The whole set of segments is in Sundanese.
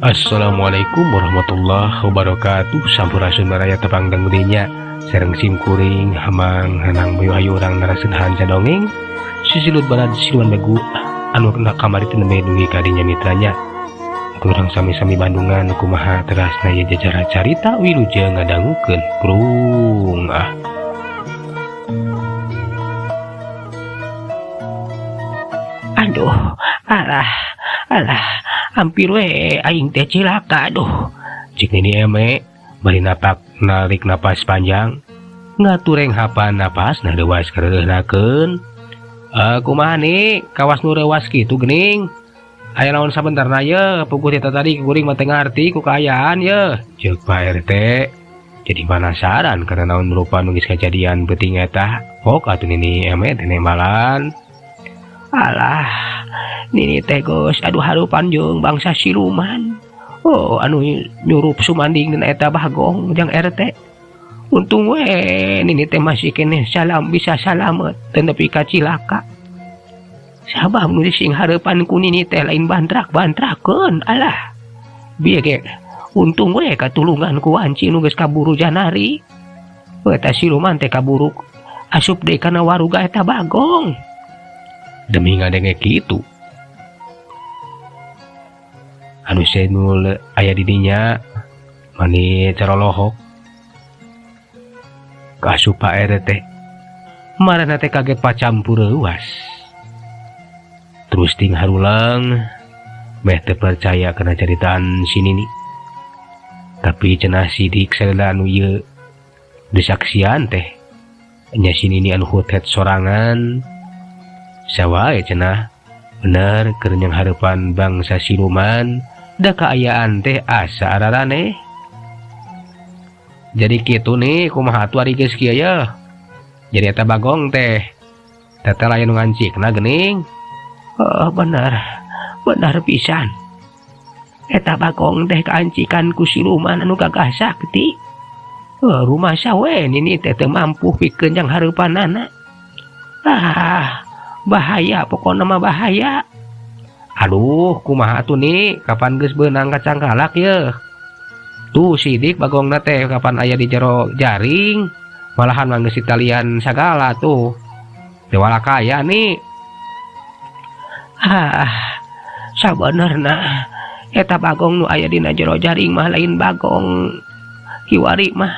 Assalamualaikum warahmatullahi wabarakatuh. Sampurasun baraya tepang dangdinya sareng sim kuring Hamang Hanang Bayu hayu urang naraseunhan dongeng sisilut balad siluman begu anu kena kamari teh nembe dugi ka dinya mitranya. Kurang sami-sami Bandungan kumaha terasna ieu jajarah carita wilujeng ngadangukeun prung ah. Aduh, alah, alah, hampir we aing teh cilaka aduh. Cik Nini Eme bari napak narik napas panjang ngatureng hapan napas nah leuwas kareuhnakeun. Kumaha nih kawas nu reuwas kitu geuning? Aya naon sabentarna ye puguh teh tadi kuring mah teu ngarti ku kaayaan ye. Ceuk Pak RT jadi penasaran karena naon rupa nu geus kajadian peuting eta. Pok atuh Nini Eme teh nembalan. Alah, Nini teh geus aduh harupan jeung bangsa siluman. Oh, anu nyurup sumanding dina eta Bagong jang RT. Untung we Nini teh masih keneh salam bisa salamet teu nepi ka cilaka. Sabab nu sing hareupan ku Nini teh lain bantrak-bantrakeun. Alah, bieu ge untung we katulungan ku wanci nu geus kaburu janari. Eta siluman teh kaburu asup deui kana waruga eta Bagong. Demi ngadenge kitu anu senul aya di dinya mani carolohok kasup Pak RT marana teh kaget pacampur reuwas terus ting harulang meh teu percaya kana caritaan si Nini. Tapi cenah sidik sarela anu ieu disaksian teh nya si Nini anu hutet sorangan sawae cenah bener keur nyang hareupan bangsa siluman da kaayaan teh asa araraneh. Jadi kitu nih kumaha atuh ari geus kieu yeuh. Jadi eta Bagong teh teteh lain nu ngancikna geuning. Oh, bener, bener pisan. Eta Bagong teh kaancikan ku siluman anu gagah sakti. Oh, rumasa we Nini teh teu mampu pikeun jang hareupanana. Ah, bahaya pokona mah bahaya. Aduh, kumaha atuh nih kapan geus beunang kacangkalak yeuh. Tuh sidik Bagongna teh kapan aya di jero jaring, malahan mah geus ditalian sagala tuh. Teu walakaya nih. Ah, sabenerna eta Bagong nu aya dina jero jaring mah lain Bagong kiwari mah.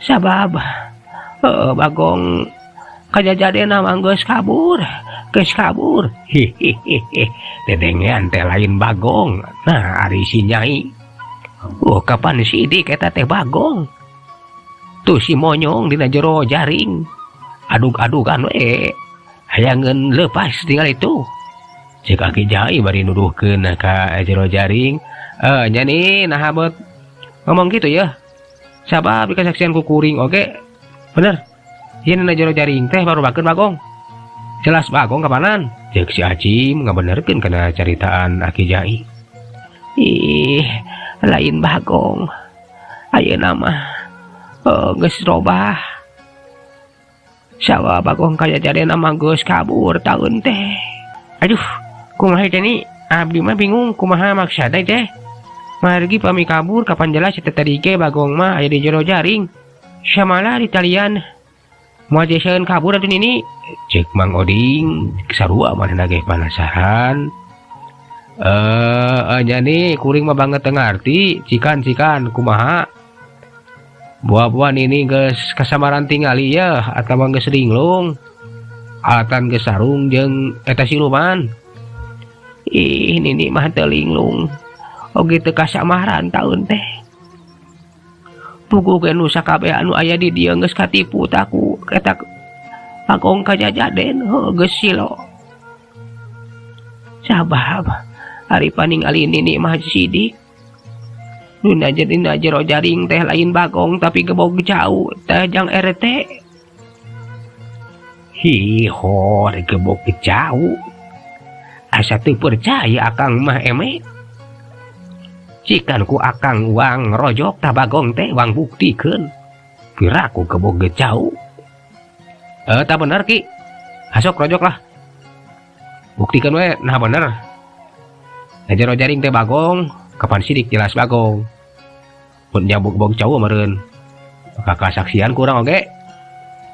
Sabab Bagong kajajadena mah geus kabur, geus kabur. Hihihi, dedengean teh lain Bagong. Nah, ari si Nyai. Oh, kapan sidik eta teh Bagong? Tuh si monyong dina jero jaring. Adug-adugan we. Hayangeun leupas tinggal itu. Cek Aki Jai bari nuduhkeun ka jero jaring. Nya nih naha beut ngomong gitu ya. Sabab dikasaksian ku kuring oge. Bener. Ieu dina jero jaring teh baru bakeun Bagong. Jelas Bagong kapanan? Ceuk si Acim ngabenerkeun kana caritaan Aki Jai. Ih, lain Bagong. Ayeuna mah geus robah. Sawa Bagong kajajadena mah geus kabur taun teh. Aduh, kumaha teh ni? Abdi mah bingung kumaha maksudna teh. Margi pami kabur kapan jelas eta tadi ge Bagong mah aya di jero jaring. Samalah di talian. Moal jeseun kabur atuh Nini. Ceuk Mang Oding sarua manehna ge penasaran. Nya nih kuring mah banget teu ngarti, cikan-cikan kumaha. Buah-buah Nini geus kasamaran tingali yeuh atawa geus linglung. Alatan geus sarung jeung eta siluman. Ih, Nini mah teu linglung. Oge teu kasamaran taun teh. Puguh ge nu sakabeh anu aya di dieu geus katipu taku eta Bagong kajajaden heuh geus silo. Sabab ari paningali Nini mah sidik. Nu dina jero jaring teh lain Bagong tapi gebog jauh teh jang RT. Hihor gebog jauh. Asa teu percaya akang mah eme. Cikan ku akang wang rojok tah Bagong teh wang buktikeun. Piraku gebog jauh. Tah bener Ki. Hasok rojok lah. Buktikan we nah bener. Na jero jaring teh Bagong, kapan sidik jelas Bagong. Mun nyabuk bog cau meureun. Maka kasaksian kurang oge.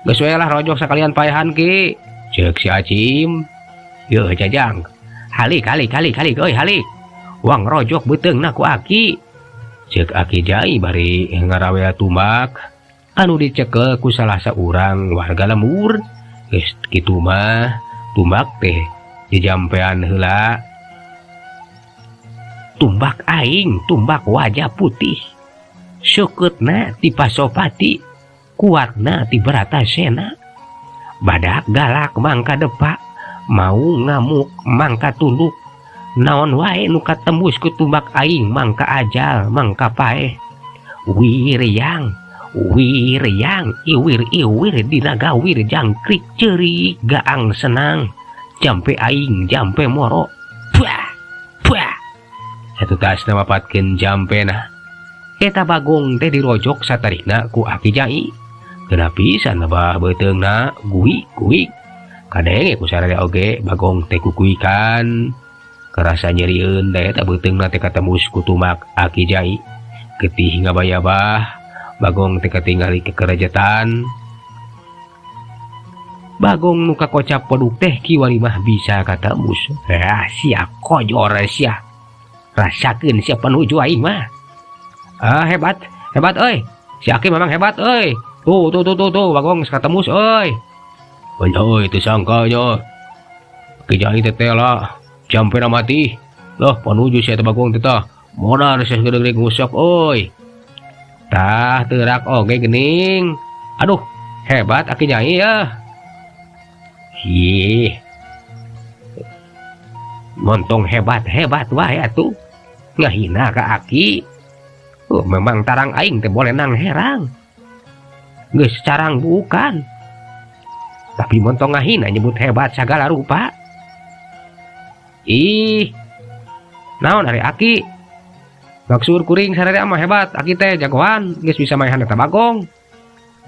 Geus we lah rojok sakalian paehan ki. Ceuk si Acim. Yeuh Jajang. Halik halik halik halik euy halik. Wang rojok beuteungna ku Aki. Ceuk Aki Jai bari ngarawea tumbak anu dicekel ku salah saurang warga lembur. Geus kitu mah tumbak teh dijampean heula. Tumbak aing, tumbak wajah putih. Seukeutna ti Pasopati, kuatna ti Bratasena. Badak galak mangka depak, mau ngamuk mangka tunduk. Naon wae nu katembus ku tumbak aing mangka ajal, mangka paeh. Wiryang, wiryang, iwir-iwir dina gawir jangkrik ceurik gaang senang. Jampe aing, jampe moro. Buah, buah. Satu tasna mapatkeun jampena. Eta Bagong teh dirojok satarikna ku Aki Jai. Kena pisan bah beuteungna guik-guik. Kadenge ku sararea oge Bagong teh kukuikan. Kerasa nyerieun teh eta beuteungna teh katembus ku tumbak Aki Jai. Getih ngabayabah, Bagong teh katingali kekerejetan. Bagong nu kakocap poduk teh kiwari mah bisa katembus. Sia kojor sia. Rasakeun sia panuju aing mah. Ah, hebat, hebat euy. Si Aki memang hebat euy. Tuh tuh tuh tuh tuh Bagong katembus euy. Euy teu sangka nya. Aki Jai teh teh lah jampena mati. Loh panuju sia teh Bagong teh tah. Modar sia gede-gede ngusok euy. Tah teurak oge geuning. Aduh, hebat Aki Jai ya. Ih. Montong hebat-hebat wae atuh. Ngahina ka Aki. Oh, memang tarang aing teh boleh nang herang. Geus carang bukan. Tapi montong ngahina nyebut hebat sagala rupa. Ih. Naon ari Aki? Maksud kuring sararea mah hebat, Aki teh jagoan, geus bisa maehan eta Bagong.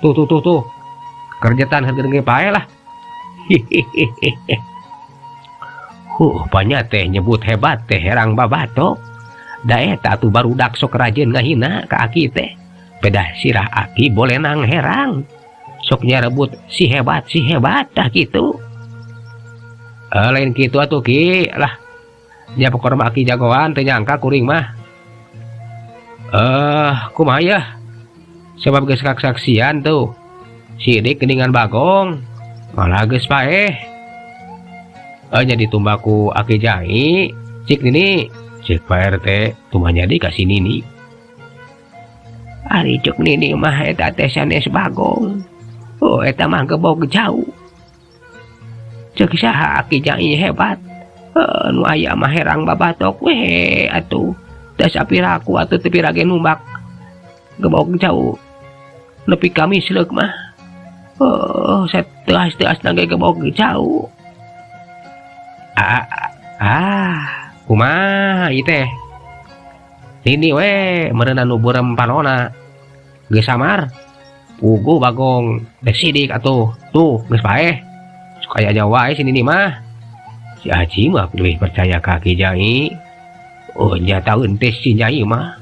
Tuh tuh tuh tuh. Kerjetan harga ge pae lah. Hihihihi. Huh, banyak teh nyebut hebat teh herang babatok. Da eta atuh barudak sok rajin ngahina ka Aki teh. Pedah sirah Aki boleh nang herang. Sok nyarebut si hebat tah kitu. Lain kitu atuh Ki lah. Nya pokona mah Aki jagoan teu nyangka kuring mah. Kumaha yeuh? Sebab geus kaksaksian tuh. Sidik geuningan Bagong malah geus paeh. Nya ditumbaku Aki Jai, cik nini, cik Pak RT, tumah jadi kasih nini. Ari cuk nini mah eta teh sanes Bagong. Oh, eta mah gebog jauh. Cek saha Aki Jai hebat. Nu aya mah herang babatok we atuh. Teu sapiraku atuh teu pirage numbak gebog jauh. Nepi kami sleuk mah. Oh, sateas-teas nage gebog jauh. Kumaha ieu teh? Nini we meureunna nu beureum panona. Geus samar. Puguh Bagong dek sidik atuh. Tuh geus paeh. Sok aya aja wae si Nini mah. Si Aci mah lebih percaya ka Aki Jai. Oh nya taeun teh si Nyai mah.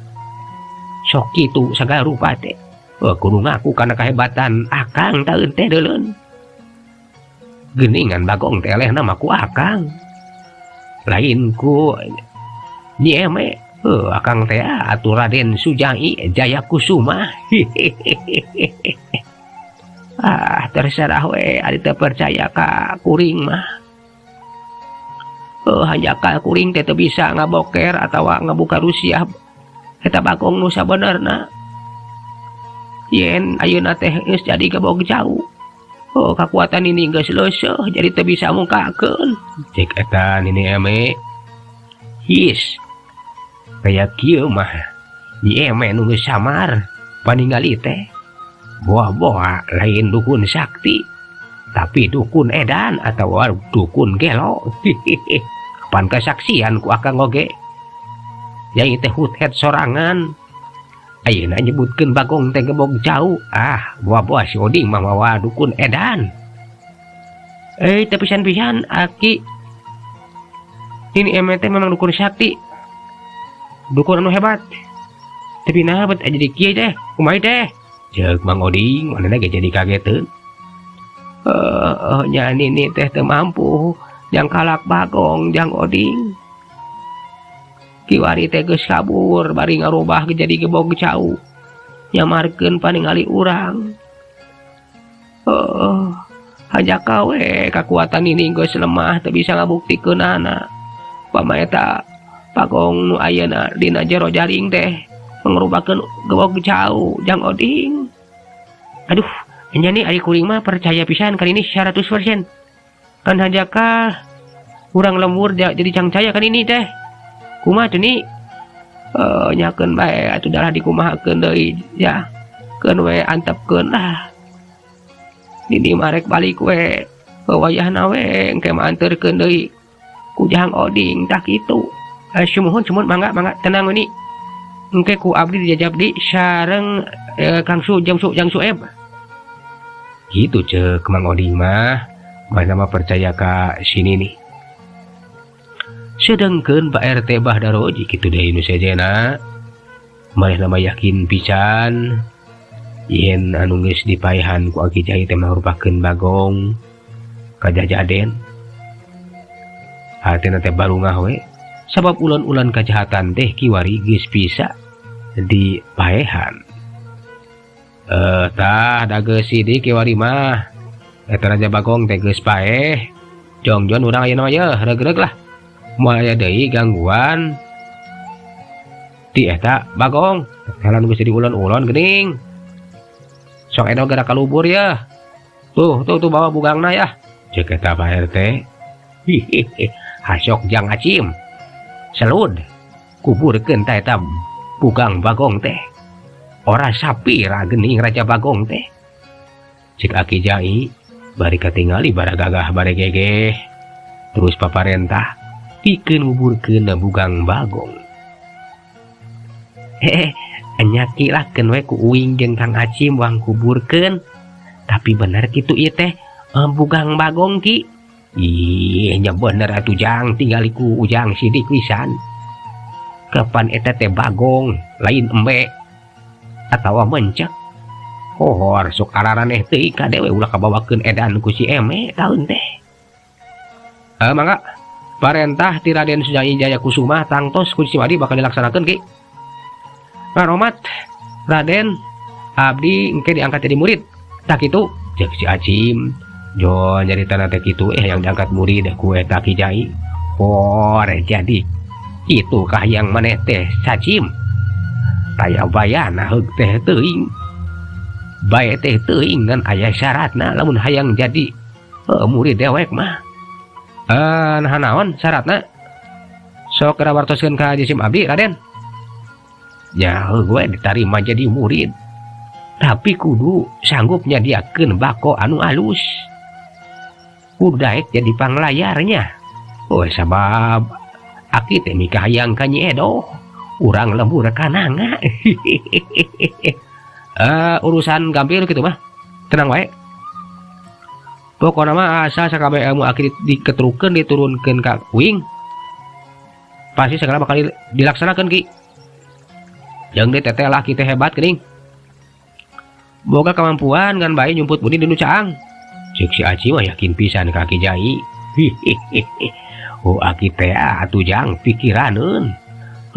Sok kitu sagala rupa teh. Oh kudu ngaku kana kahebatan Akang taeun teh deuleun. Geuningan Bagong teh elehna mah ku Akang. Lain ku Nyi Eme. Oh, Akang teh atuh Raden Sujai Jaya Kusuma. Ah, terserah we ari teu percaya ka kuring mah. Oh, hanjakal kuring teh teu bisa ngaboker atawa ngabuka rusiah eta Bagong nu sabenerna. Yen ayeuna teh geus jadi gebog jauh. Oh, kakuatan ini geus leuseurh jadi teu bisa mungkakeun. Cek eta Nini Eme. His. Kaya kieu mah Nyi Eme nu geus samar paningali teh. Boa-boa lain dukun sakti, tapi dukun edan atau dukun gelo. Kapan kesaksian ku Akang oge. Yai teh huthet sorangan. Ayeuna nyebutkeun Bagong teh gebog jauh. Ah, boa-boa si Oding mah mawa dukun edan. Teu pisan-pisan Aki. Nini Eme teh memang dukun sakti, dukun anu hebat. Tapi nah bet jadi kieu teh, kumaha teh? Ceuk Mang Oding manehna ge jadi kageteun. Eh, nya Nini teh teu mampu jang kalak Bagong, Jang Oding. Kiwari teh geus kabur bari ngarubah jadi gebog cau. Nyamarkeun paningali urang. Oh, hanjakal we kakuatan Nini geus lemah, teu bisa ngabuktikeunana. Pama eta Bagong nu ayeuna dina jero jaring teh mangrupakeun gebog cau, Jang Oding. Aduh, nya nih, ari kuring mah percaya pisan kali ini 100%. Kan hanjakal urang lembur jadi cangcaya kan ini teh. Kumaha tuh nih? Eh, nyakeun bae atuh, darah dikumahakeun deui ya. Keun we, antepkeun lah. Nini mah rek balik we. Wayahna we engke mah anterkeun deui ku Jang Oding, tah kitu. Eh, sumuhun sumuhun, mangga mangga, tenang ini. Engke ku abdi dijajab di sareng Kang Su Jang Su Jang Sueb. Gitu ceuk Mang Oding mah. Mana mah percaya ka sini nih. Sedangkan Pak RT Bah Daroji kitu deui nu sejena. Manehna mah yakin pisan yen anu geus dipaehan ku Aki Jai teh mangrupakeun Bagong kajajaden. Hatina teh barungah we sabab ulon-ulon kajahatan teh kiwari geus bisa dipaehan. Eh, tah da geus sidik kiwari mah. Eta Raja Bagong teh geus paeh. Jongjon urang ayeuna mah yeuh regreg lah. Moal aya deui gangguan ti eta Bagong. Jalan geus jadi ulon-ulon geuning. Sok edo gerak kalubur ya. Tuh, tuh, tuh, bawa bugangna ya. Ceuk eta Pak RT. Hihihi, hasok Jang Acim. Selud. Kuburkeun ta eta bugang Bagong teh. Ora sapira geuning Raja Bagong teh. Ceuk Aki Jai bari katingali bara gagah bare gegeh. Terus paparentah pikeun nguburkeun bugang Bagong. Hehe, nya Ki lah, keun we ku uing jeung Kang Acim wang kuburkeun. Tapi bener kitu ieu teh bugang Bagong, Ki? Ih, nya bener atuh, Jang, tinggali ku Ujang sidik pisan. Kapan eta teh Bagong, lain embe atawa mencek. Kohor sok araraneh teuing, kade we ulah kabawakeun edan ku si Eme taun teh. Eh, mangga, parentah ti Raden Sujai Jaya Kusuma tangtos ku si Wadi bakal dilaksanakeun, Ki. Ngaromat Raden, abdi engke diangkat jadi murid. Tah kitu, ceuk si Acim. Jon nyaritana teh kitu yang diangkat murid ku eta Ki Jai. Por jadi itu kah yang maneh teh sacim? Taya bayana heug teh teuing. Bae teh teuing, ngan aya syaratna lamun hayang jadi murid dewek mah. Eh, nah, naon syaratna? Sok geura wartoskeun ka jisim abdi, Raden. Ya gue diterima jadi murid. Tapi kudu sanggup nyadiakeun bako anu alus. Kudu daek jadi panglayarnya. Oh, sabab aki teh mikahayang ka Nyi Edo. Urang lembur kananga. Eh, urusan gampil gitu mah. Tenang wae. Pokokna mah asal sakabeh ilmu aki diketrukeun, diturunkeun ka uing, pasti segala bakal dilaksanakeun, Ki. Jeung deui teteh lah, kita hebat geuning. Boga kemampuan ngan bae nyumput buni di nu caang. Ceuk si Aci mah yakin pisan ka Aki Jai. Hihihi. Oh, aki teh atuh Jang pikiraneun.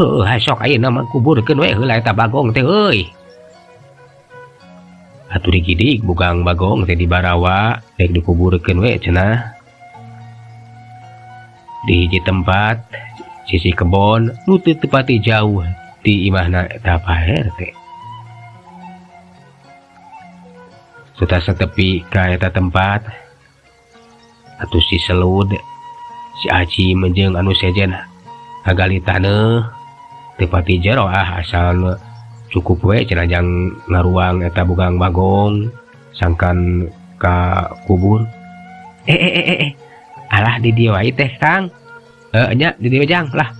Heuh, sok ayeuna mah kuburkeun we heula eta Bagong teh euy. Atuh digidig bugang Bagong teh di barawa rek dikuburkeun we cenah. Di hiji tempat sisi kebon nu teu tepati jauh ti imahna eta Pak RT. Sutas tepi ka eta tempat atuh si Selud, si Aci jeung anu sejen ngagali taneuh teu pati jero ah, asal cukup we cenah jang ngaruang eta bugang Bagong sangkan ka kubur. Eh, eh, eh, eh, alah, di dieu wae teh, Kang. Eh, nya di dieu, Jang, lah.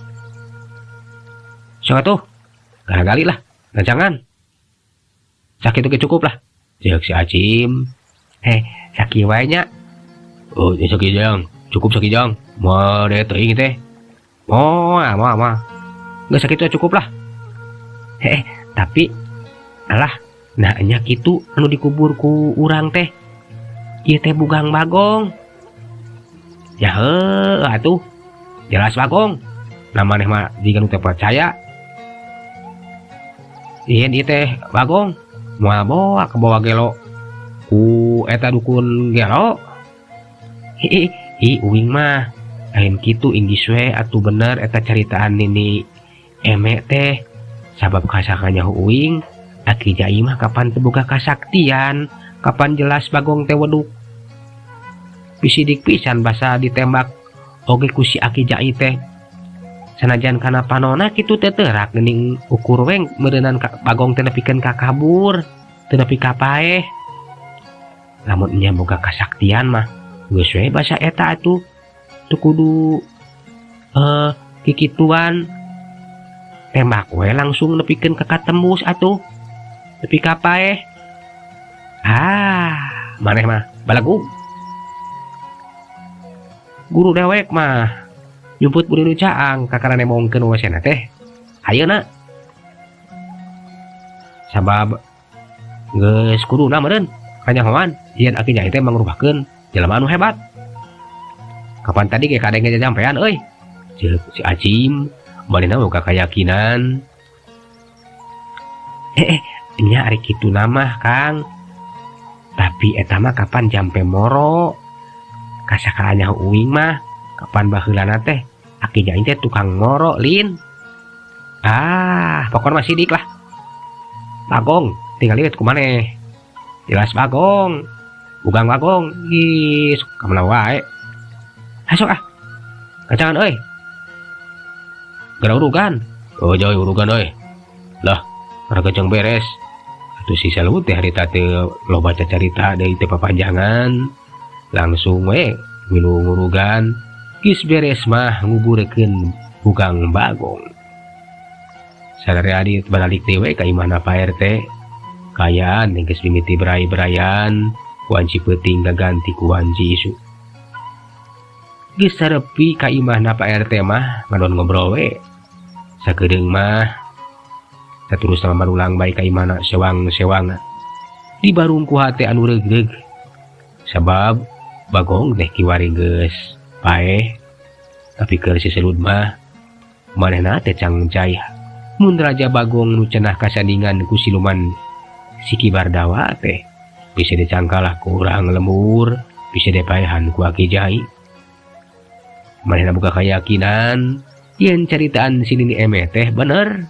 Sok atuh ngagali lah rancangan. Sakitu ge cukup lah. Ceuk si Acim. Eh, sakieu wae nya. Oh, ya sakieu, Jang. Cukup sakieu, Jang. Moal deh teuing teh. Moal moal moal. Geus sakitu cukup lah. Heh, tapi alah, nah nya kitu anu dikubur ku urang teh. Ieu teh bugang Bagong. Ya heuh atuh. Jelas Bagong. Nah maneh mah jiga nu teu percaya. Ieun ieu teh Bagong moal boa kabawa gelo ku eta dukun gelo. Hi hi uing mah lain kitu inggis we atuh bener eta caritaan Nini Eme teh sabab kasakanya uing Aki Jai mah kapan teu boga kasaktian kapan jelas Bagong teh weduk pisidik pisan basa ditembak oge ku si Aki Jai teh sanajan kana panona kitu teh teurak geuning ukur we meureunan Bagong teh nepikeun ka kabur teu nepi ka paeh lamun nya boga kasaktian mah geus we basa eta atuh teu kudu kikituan tembak we langsung nepikeun ka katembus atuh nepi ka paeh. Ah, maneh mah balagug. Guru dewek mah nyumput budi nu caang kakara nemongkeun wesena teh ayeuna sabab geus kuduna meureun kanyahoan yen Aki Jai teh mangrubahkeun jelema anu hebat. Kapan tadi ge kadenge jajampean euy ceuk si Acim manehna boga kayakinan. Nya ari kitu mah Kang, tapi eta mah kapan jampe moro kasakaanya uing mah kapan baheulana teh Aki Jai teh tukang moro lin. Ah, pokoknya mah sidik lah. Bagong tinggal lihat ku maneh. Jelas Bagong. Bugang Bagong. Ih, ka mana wae. Hasok ah. Kacangan euy. Gara urugan. Oh, jauh urugan euy. Lah, raga jang beres. Atuh si Selud teh harita teh loba carita deui teh papanjangan. Langsung we milu ngurugan. Geus beres mah nguburekeun Bugang Bagong. Sadari adi balik deui we ka imahna Pak RT. Kayaan geus mimiti berai-beraian, wanci peuting gaganti ku wanci isuk. Geus sarepi ka imahna Pak RT mah ngadon ngobrol we. Sakedeung mah saterusna marulang bae ka imahna sewang-sewang. Dibarung ku hate anu reug-reug. Sabab Bagong teh kiwari geus paeh. Tapi keur si Selud mah manehna teh cangcai. Mun Raja Bagong nu cenah kasandingan ku siluman si Ki Bardawa teh bisa dicangkalah ku urang lembur, bisa dipaehan ku Aki Jai. Manehna boga kayakinan yen caritaan si Nini Eme teh bener.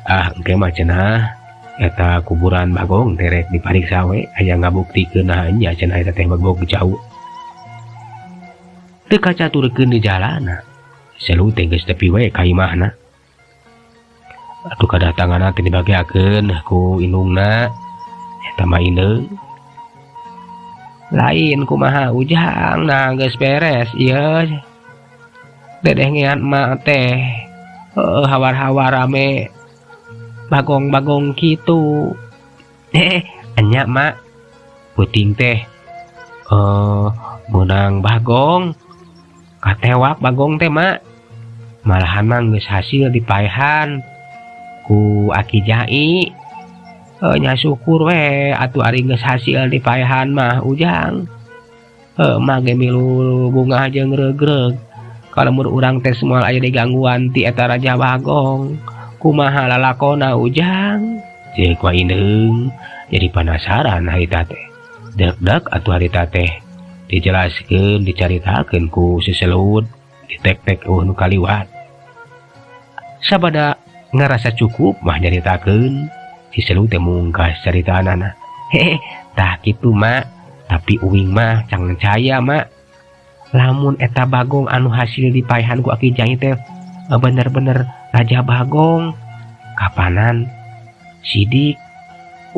Ah, engke mah cenah eta kuburan Bagong teh rek dipariksa we aya ngabuktikeun naha nya cenah eta teh Bagong jauh. Teu kacaturkeun di jalana. Selu teh geus tepi we ka imahna. Atuh kadatanganna teh dibageakeun ku indungna eta mah indeung. Lain kumaha Ujang nah geus beres ieu. Dedeh ngean emak teh hawar-hawar rame bagong-bagong kitu. Enya mak puting teh meunang Bagong katewak Bagong teh mak. Malahan mah geus hasil dipaehan ku Aki Jai. Nya syukur we atuh ari geus hasil dipaehan mah Ujang. Mah ge milu bungah jeung reug-reug. Kalau urang teh moal aya digangguan ti eta Raja Bagong. Kumaha lalakona Ujang? Ceuk wa indeung jadi penasaran harita teh. Dek-dek atuh harita teh dijelaskeun dicaritakeun ku si Selud ditek-tek eueuh nu kaliwat. Sabada ngarasa cukup mah nyaritakeun si Selud teh mungkas caritaanana. Hehe, tah kitu mak, tapi uing mah cangcaya mak. Lamun eta Bagong anu hasil dipaehan ku Aki Jai teh bener-bener Raja Bagong. Kapanan sidik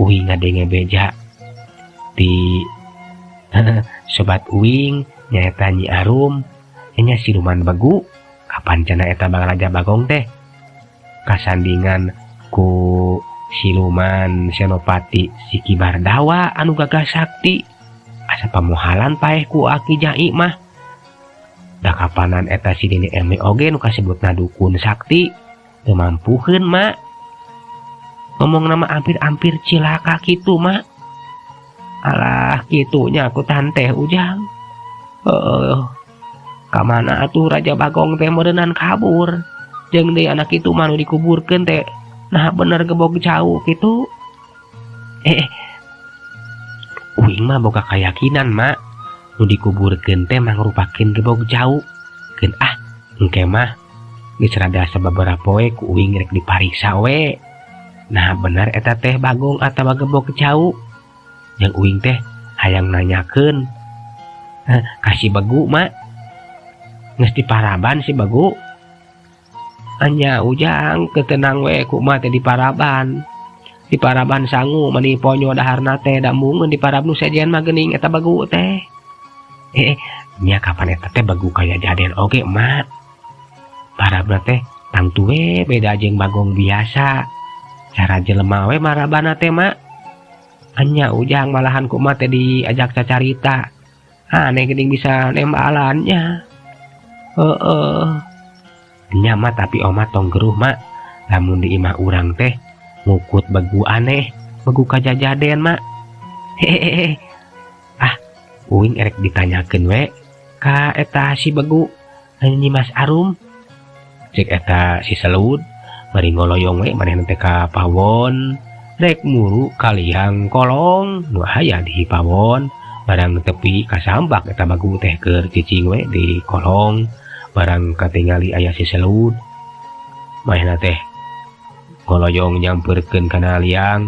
uing ngadenge beja di sobat uing nyaeta Nyi Arum nya siluman begu. Kapan cenah eta Bang Raja Bagong teh kasandingan ku siluman Senopati si Ki Bardawa anu gagah sakti. Asa pamohalan paeh ku Aki Jai mah. Da kapanan eta si Nini Eme oge nu kasebutna dukun sakti teu mampuheun, Mak. Ngomong nama hampir-hampir cilaka kitu, Mak. Alah, kitunya aku tante Ujang. Heeh. Ka mana atuh Raja Bagong teh meureunan kabur. Jeung deui anak itu mah nu dikuburkeun teh nah bener gebog cau kitu. Uing mah boga kayakinan, Mak. Nu dikuburkeun teh mangrupakeun gebog cau. Keun ah, engke mah geus rada sababaraha poe ku uing rek dipariksa we. Nah bener eta teh Bagong atawa gebog cau. Jeung uing teh hayang nanyakeun ka si Begu, Mak. Geus diparaban si Begu. Anya Ujang ketenang we ku mah teh diparaban. Diparaban sangu mani ponyo daharna teh da embungeun diparab nu sejen mah geuning eta Begu teh. Nya kapan eta teh Begu kaya jaden oge, Mak. Parabna teh tangtu we beda jeung Bagong biasa. Cara jelema we marabana teh, Mak. Anya Ujang malahan ku mah teh diajak cacarita. Aneh geuning bisa nembalannya. Heeh. Nya mah tapi omat tong geruh, Mak. Lamun di imah urang teh ngukut begu aneh, begu kajajaden, Mak. Hehehe. Ah, uing erek ditanyakeun we ka eta si Begu Nyi Mas Arum. Cek eta si Selud bari ngoloyong we manehna teh ka pawon rek muru kaliang kolong nu aya di pawon. Barang tepi kasambak eta Begu teh keur cicing we di kolong. Barang katingali aya si Selud manehna teh ngoloyong nyamperkeun kana liang.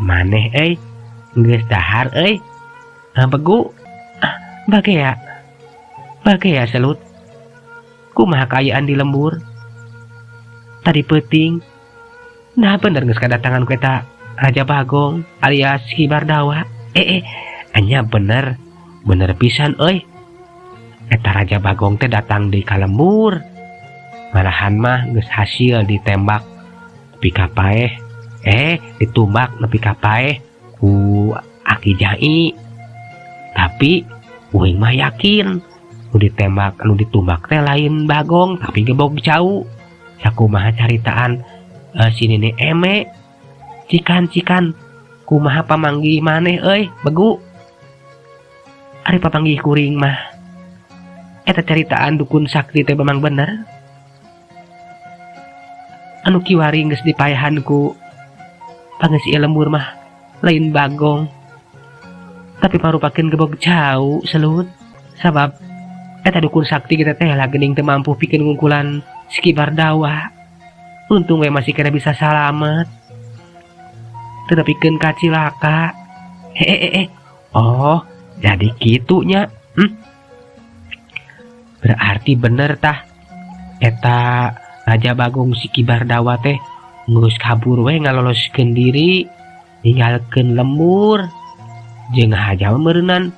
Maneh euy geus dahar euy. Ah, Begu. Ah, bagea. Bagea Selut. Kumaha kaayaan di lembur? Tadi peuting. Nah bener geus kadatangan ku eta Raja Bagong alias Ki Bardawa. Anya bener. Bener pisan euy. Eta Raja Bagong teh datang di ka lembur. Malahan mah geus hasil ditembak nepi ka paeh. Ditumbak nepi ka paeh ku Aki Jai. Tapi uing mah yakin nu ditembak nu ditumbak teh lain Bagong tapi gebog cau. Sakumaha caritaan si Nini Eme. Cikan-cikan kumaha pamanggih maneh euy Begu. Ari papanggih kuring mah eta caritaan dukun sakti teh memang bener. Anu kiwari geus dipaehan ku pangeusi lembur mah lain Bagong tapi marupakeun gebog cau Selut. Sabab eta dukun sakti kita teh lah geuning teu mampu pikeun ngungkulan si Ki Bardawa. Untung we masih kena bisa salamet. Teu nepikeun ka cilaka. Oh, jadi kitunya. Berarti bener tah eta Raja Bagong si Ki Bardawa teh geus kabur we ngaloloskeun diri ninggalkeun lembur. Jeung haja meureunan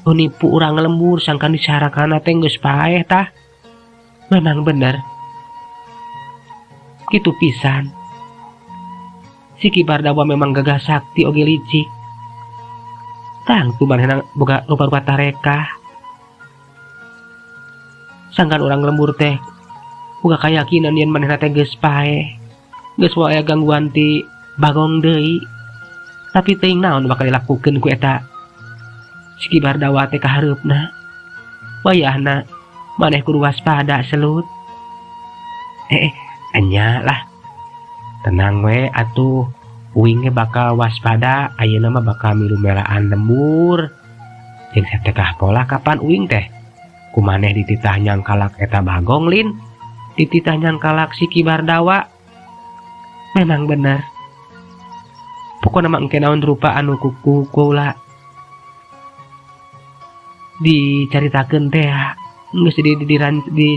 nipu urang lembur sangkan disarakana teh geus paeh tah. Memang bener kitu pisan. Si Ki Bardawa memang gagah sakti oge licik. Tangtu manehna boga rupa-rupa tarekah. Sangkan urang lembur teh boga kayakinan yen manehna teh geus paeh. Geus wae gangguan ti Bagong deui. Tapi teuing naon bakal dilakukeun ku eta si Ki Bardawa teh kahareupna. Wayahna maneh kudu waspada Selut. Enya lah. Tenang we atuh. Uing ge bakal waspada, ayeuna mah bakal milu melaan lembur. Jeung satekah pola kapan uing teh? Kumaneh dititah nyangkalak eta Bagong lin? Dititah nyangkalak si Ki Bardawa. Memang bener. Pokona mah engke naon rupa anu ku kula dicaritakeun teh geus di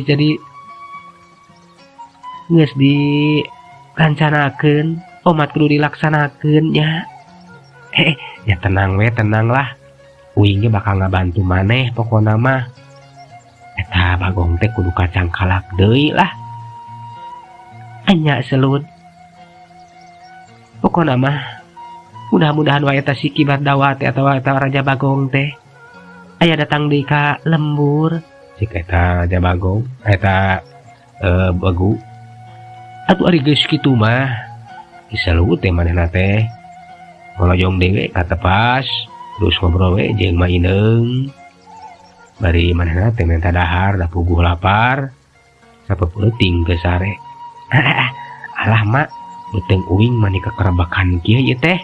jadi geus dirancanakeun omat kudu dilaksanakeun nya. Ya tenang we, tenang lah. Uing ge bakal ngabantu maneh pokona mah. Eta Bagong teh kudu kacangkalak deui lah. Anya Selut. Pokona mah mudah-mudahan wae eta si Ki Bardawa teh atawa eta Raja Bagong teh Aya datang deui ka lembur cek eta Raja Bagong eta Bagu. Atuh ari geus kitu mah diselut teh manehna teh ngolojong deui ka tepas terus ngobrol we jeung Ma Ineng bari manehna teh minta dahar da puguh lapar sapeuting geus sare. Alah mak, beuteung uing mani kekerebakan kieu ieu teh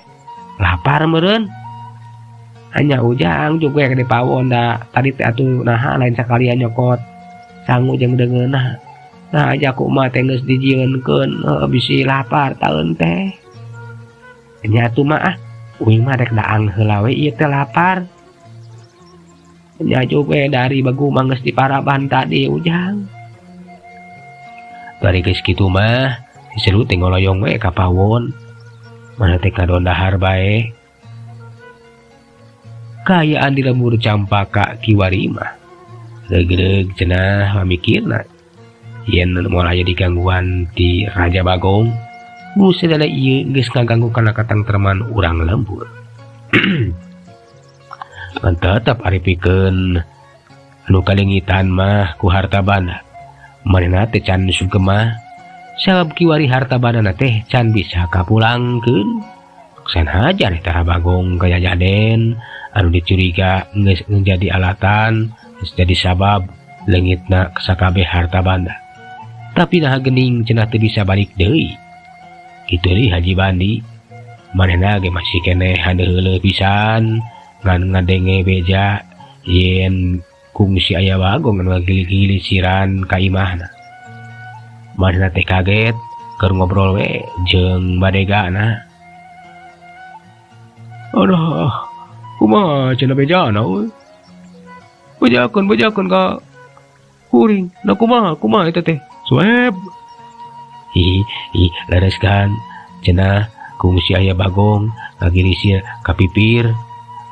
lapar meureun. Hanya Ujang juga yang di pawon da tadi teh atuh naha lain sakalian nyokot sangu jeung deungeunna. Nah aja ku emak teh geus dijieunkeun bisi lapar taeun teh. Nya atuh mah ah uing mah rek daang heula we ieu teh lapar. Nya juga dari Bagu mah geus diparaban tadi Ujang. Bari geus kitu mah diselut teh ngoloyong we ka pawon. Mana teh ngadon dahar bae. Kaayaan di lembur Campaka kiwari mah regreg cenah pamikirna yen moal aya digangguan ti Raja Bagong nu sadaya ieu geus ngaganggu kana katengtreman urang lembur. Ngan tetep ari pikeun anu kaleungitan mah ku harta banda manehna teh can sugema sabab kiwari harta bandana teh can bisa kapulangkeun. Sanajan eta Bagong kaya jaden anu dicuriga geus menjadi alatan geus jadi sabab leungitna sakabeh harta banda. Tapi naha geuning cenah teu bisa balik deui. Kitu deui Haji Bandi manehna ge masih keneh handeuleuleuh pisan ngan ngadenge beja yen kungsi aya Bagong anu ngagili-gilisiran ka imahna. Manehna teh kaget keur ngobrol we jeung badegana. Aduh, kumaha cenah bejana euy. Bejakeun bejakeun ka kuring. Da kumaha kumaha eta teh? Sueb. Hi hi leres kan cenah kungsi aya Bagong ngagirisir ka pipir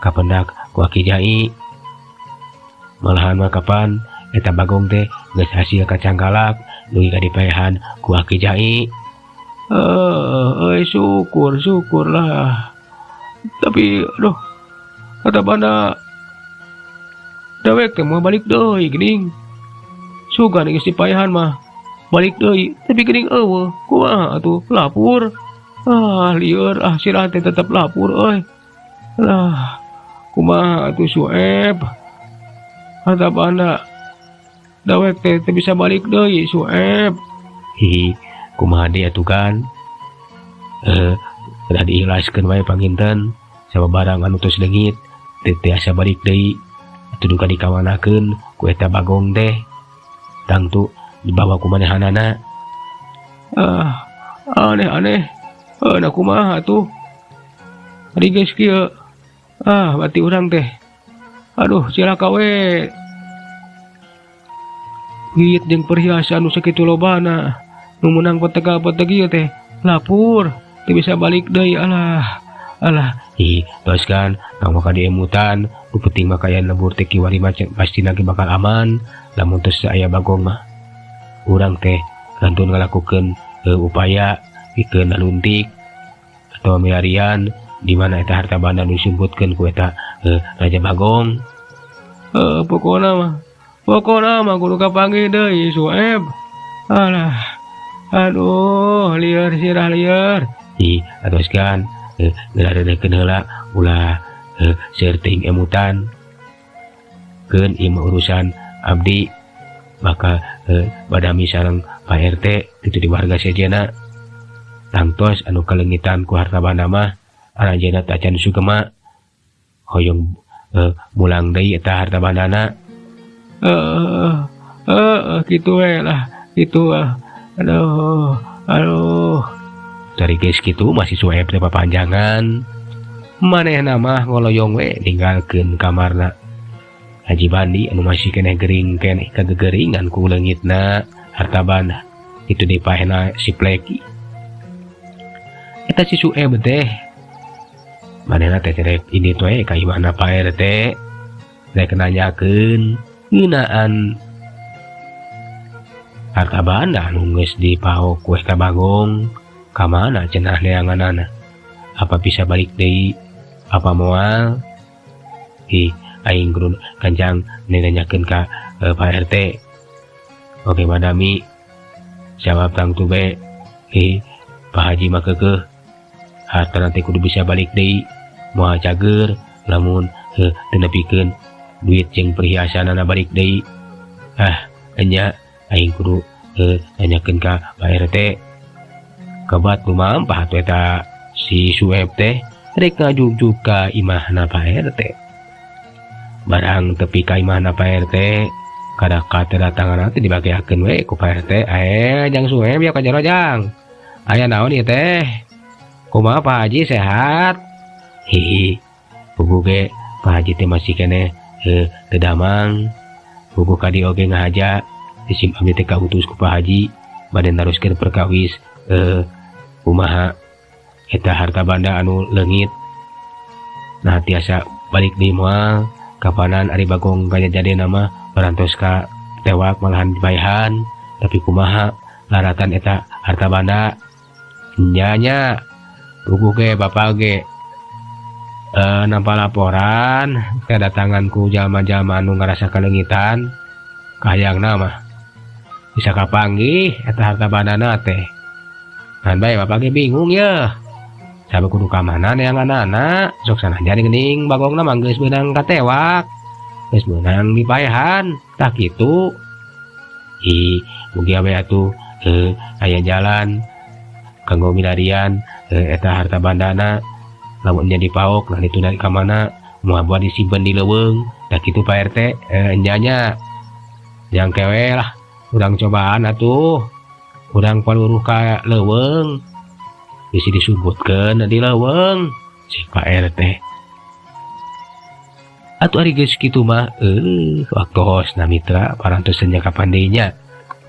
kapendak ku Aki Jai. Malahan mah kapan eta Bagong teh geus hasil kacangkalak dugi ka dipaehan ku Aki Jai. Euy syukur syukurlah. Tapi aduh kata banda dewek teh moal balik deui geuning. Sugan geus dipaehan mah balik deui tapi geuning eueuh kumaha atuh lapur. Ah lieur ah sirah teh tetep lapur euy. Lah kumaha atuh Sueb. Kata banda dewek teh teu bisa balik deui Sueb. Hihi kumaha deui atuh kan. Udah diikhlaskeun wae panginten sabab barang anu tos leungit teu tiasa balik deui atuh duka dikamanakeun ku eta Bagong teh tangtu dibawa ku manehanana. Ah aneh-aneh da kumaha atuh ari geus kieu. Ah berarti urang teh aduh cilaka we. Duit jeung perhiasan nu sakitu lobana nu meunang petegal-peteg ieu teh lapur teu bisa balik deui. Alah alah ih tos kan tong maka diemutan nu penting mah kaayaan lembur teh kiwari mah pastina ge bakal aman lamun teu aya Bagong mah. Urang teh kantun ngalakukeun upaya pikeun naluntik atawa milarian di mana eta harta banda nu disumputkeun ku eta Raja Bagong. Pokona mah kudu kapanggih deui Sueb. Alah aduh lieur sirah lieur. Ih atos kan ngelaredekeun heula ulah seueur teuing emutan keun ieu mah urusan abdi bakal badami sareng Pak RT kitu di warga sejenna. Tangtos anu kaleungitan ku harta banda mah aranjeunna teh acan sugema hoyong mulang deui eta harta bandana. Kitu we lah kitu ah. Aduh aduh. Dari geus kitu masih Sueb teh papanjangan manehna mah ngoloyong we ninggalkeun kamarna. Haji Bandi anu masih keneh gering keneh kagegeringan ku leungitna harta banda itu dipaehna si Pleki. Eta si Sueb teh manehna teh rek ini teh ka imahna Pak RT rek nanyakeun ngeunaan harta banda anu geus dipaok ku eta Bagong. Kamana cenah neanganana? Apa bisa balik deui? Apa moal? Ih, Aing kudu gancang nanyakeun ka Pak RT. Oke madami jawab tangtu be. Pak Haji mah keukeuh harta nanti kudu bisa balik deui, moal cager lamun teu nepikeun duit jeung perhiasanana balik deui. Ah enya aing kudu nanyakeun ka Pak RT. Kabat lumampah atuh eta si Sueb teh rek ngajugjug ka imahna Pak RT. Barang tepi ka imahna Pak RT, kada kadatangan teh dibageakeun we ku Pak RT. Jang Sueb ya ka jero jang. Aya naon ieu teh? Kumaha Pak Haji sehat? Hihi. Puguh ge Pak Haji teh masih keneh teu damang. Puguh ka dieu oge ngahaja isim abdi teh kautus ku Pak Haji bade naruskeun perkawis kumaha eta harta banda anu leungit. Nah tiasa balik deui moal kapanan ari Bagong kajadena mah parantos ka tewak malahan dipaehan, tapi kumaha laratan eta harta banda nya nya. Puguh ge bapak ge nampa laporan kedatangan ku jalma-jalma anu ngarasa kaleungitan, kahayangna mah bisa kapanggih eta harta bandana teh. Ngan bae bapak ge bingung yeuh. Sabe kudu ka mana neanganana, sok sanajan geuning Bagongna mah geus beunang katewak, geus beunang dipaehan, tah kitu. Ih, mugia we atuh aya jalan kanggo milarian eta harta bandana, lamun nya dipaok nah ditunda ka mana, moal buat disimpen di leuweung, tah kitu Pak RT. Nya nya. Jang kewe lah, urang cobaan atuh. Urang paluruh ka leuweung. Bisi disebutkeun di leuweung si Pak RT. Atuh ari geus kitu mah waktosna mitra parantos kapan deui nya.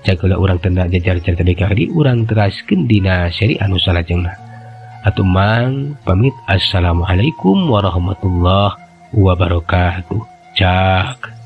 Jagola urang tenda jajar carita deui urang teraskeun dina seri anu salajengna. Atuh mang pamit, assalamualaikum warahmatullahi wabarakatuh. Cak.